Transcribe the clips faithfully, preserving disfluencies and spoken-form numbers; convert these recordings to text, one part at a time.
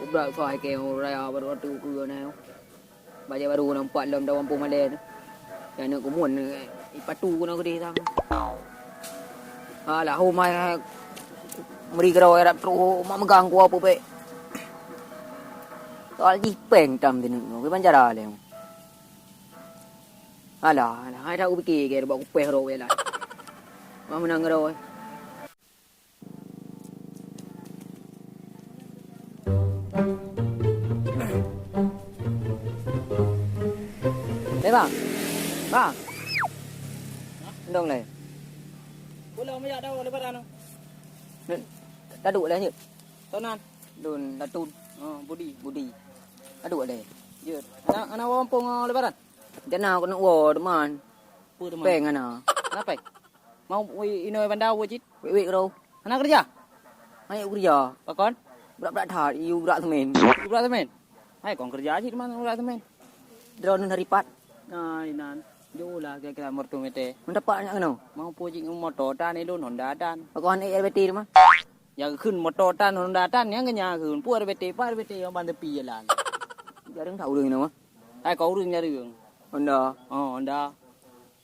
Brat soai keu raya baru atu keu na. Bajèe baru nampak lom dalam pom malèe tu. Yang nak kumun, eh, ipatu kena gede sang. Alah, humai, eh, meri keudroe rab trok mak megang ku apa pek. Soal jih peng tam tini, ke pancara leh. Alah, alah, hai dah kupikir ke bak kupeh roh weh lah. Mah menang roh. Eh, bang. Bang. Dong leh. Pulang maya dah lebaran tu. Taduk leh jeuet. Tonan. Dun Datun. Oh, Budi. Budi. Taduk leh. Jeuet. Anak, anak orang pun lebaran. Jana kena wo teman. Apa teman? Peng ana. Kenapa? Mau wi inoe banda wo cit. Wik-wik kero. Hana kerja? Hai kerja. Pakon? Brat-brat that, iu brat semen. Iu brat semen? Hai kon kerja cit man brat semen. Droeneuh dari pat. Nah, inan. Jolah kira-kira mertu mete. Mendapat nyak kena. Mau puji motor tan ilun Honda tan. Pakon eh R B T mah. Ya kheun motor tan Honda tan nyang kenya kheun. Pu R B T, pa R B T yang ban tepi jalan. Jarang tahu deh nama. Hai kau urang jarang. Honda. Oh, Honda.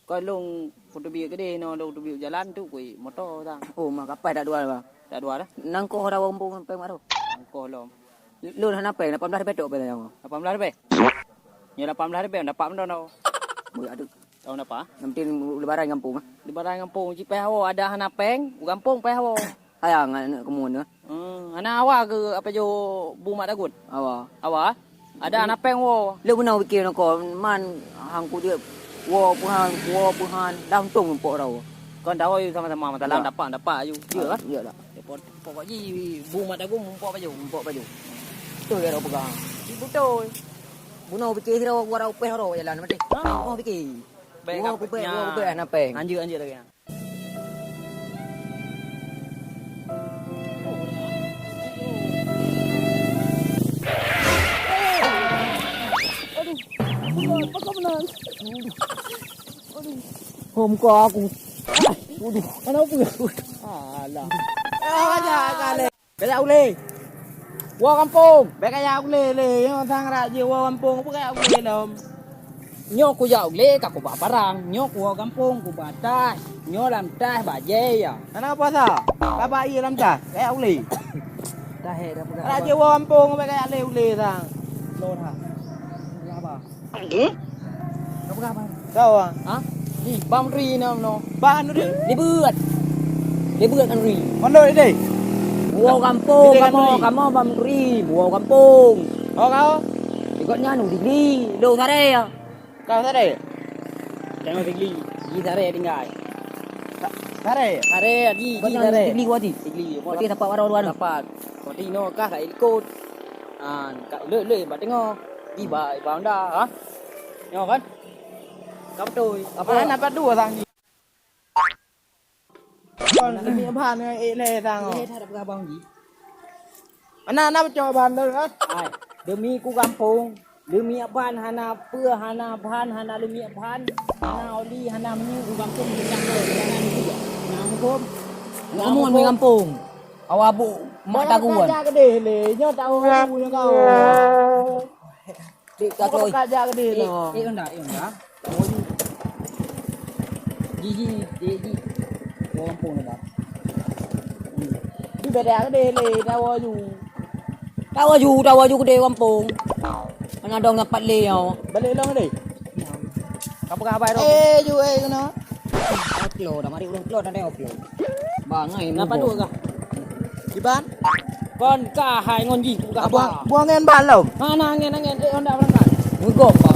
Kau lôn kuteubiet keudeh inoe lôn kuteubiet jalan tu kui moto sang. Oh, mah kapai dak dua bah. Dak dua dah. Nangkoh dah wampung sampai maro. Nangkoh lom. Lôn hana peng lapan belas ribèe tok peng nyang. Lapan belas ribèe. Nyoe lapan belas ribèe dapat mendon tau. Beuh aduh. Tahun apa? Nanti lebaran kampung ah. Lebaran kampung cipeh hawo ada hana peng, u kampung peh hawo. Sayang aneuk keumuen tu. Hmm, hana awa keu apa jo bu mak takut? Awa. Awa? Ada anak peng wo. Lé beuna pikir nako man hang ku dia wo peuhan, wo peuhan dah untông pok rau. Kon tahu sama-sama masalah dapat dapat aju. Ya lah. Ya lah. Pokok ji bu mak takut mumpok baju. Mumpok baju. Tu ya rau pegang. Di betul. Bunoe pikir sira wa rau peh rau jalan mati. Bunoe pikir. Baik. Wo kupeh, wo kupeh anak peng. Anjir anjir lagi. Hom ko aku. Waduh, kenapa? Alah. Ah, banyak kali. Kajak ulèe. Woe gampông. Bèk kajak ulèe lé. Nyoe sang rak jih woe gampông. Peue kajak ulèe lom? Nyoe kujak ulèe ka kubak parang. Nyoe kuwoe gampông kubak taih. Nyoe lam taih bajèe ya. Hana puasa. Kaba ié lam taih. Kajak ulèe. Taih dah peugah. Rak jih woe gampông bèk kajak lé ulèe sang. Lôn ha. Peugah ba. Hmm? Kau peugah apa? Kau ah. Ha? Di Bang Menteri ni no. Bang Menteri. Di buat. Di buat Menteri. Pondok di deh. Buah kampung kamu, kamu Bang Menteri, buah kampung. Oh kau? Ikutnya nu digli, lo sare ya. Kau sare? Tengok digli, di sare tinggal. Sare? Sare, di, di sare. Digli wati. Digli. Wati dapat warung luar. Dapat. Wati no kah kat ikut. Ah, kat le le bat tengok. Di ba ba Honda, ha? Nyoe kan? Ka beutôi. Apa? Mana dapat dua sang ni? Kon demi ban ngon ék lé sang. Lé that peugah bang ji. Mana na peucok ban tu, ha? Ai, demi ku gampông, demi ban hana peue, hana ban, hana demi ban, hana oli, hana minyeuk ku gampông, hana minyeuk. Hana hukum. Hana hukum. Gampông. Awak bu mak taguan. Kajak keudeh lé, nyoe tahu nyoe kau. Dik ka koi. Kajak keudeh lé. Eh, eh, onda, eh, onda. Ji, ji, ji, ji. Kau kampung dah. Di beda keudeh lé, tahu ju. Tahu ju, tahu ju keudeh kampung. Mana dong dapat lé nyoe. Balik long deh. Apa khabar tu? Eh, ju eh kena. Oklo, dah mari ulang klot dah oklo. Bangai. Kenapa dua kah? Iban? Kon ka hai ngon jih buka apa? Buang ngen ban lom. Mana angin angin eh onda berangkat. Mugok ba.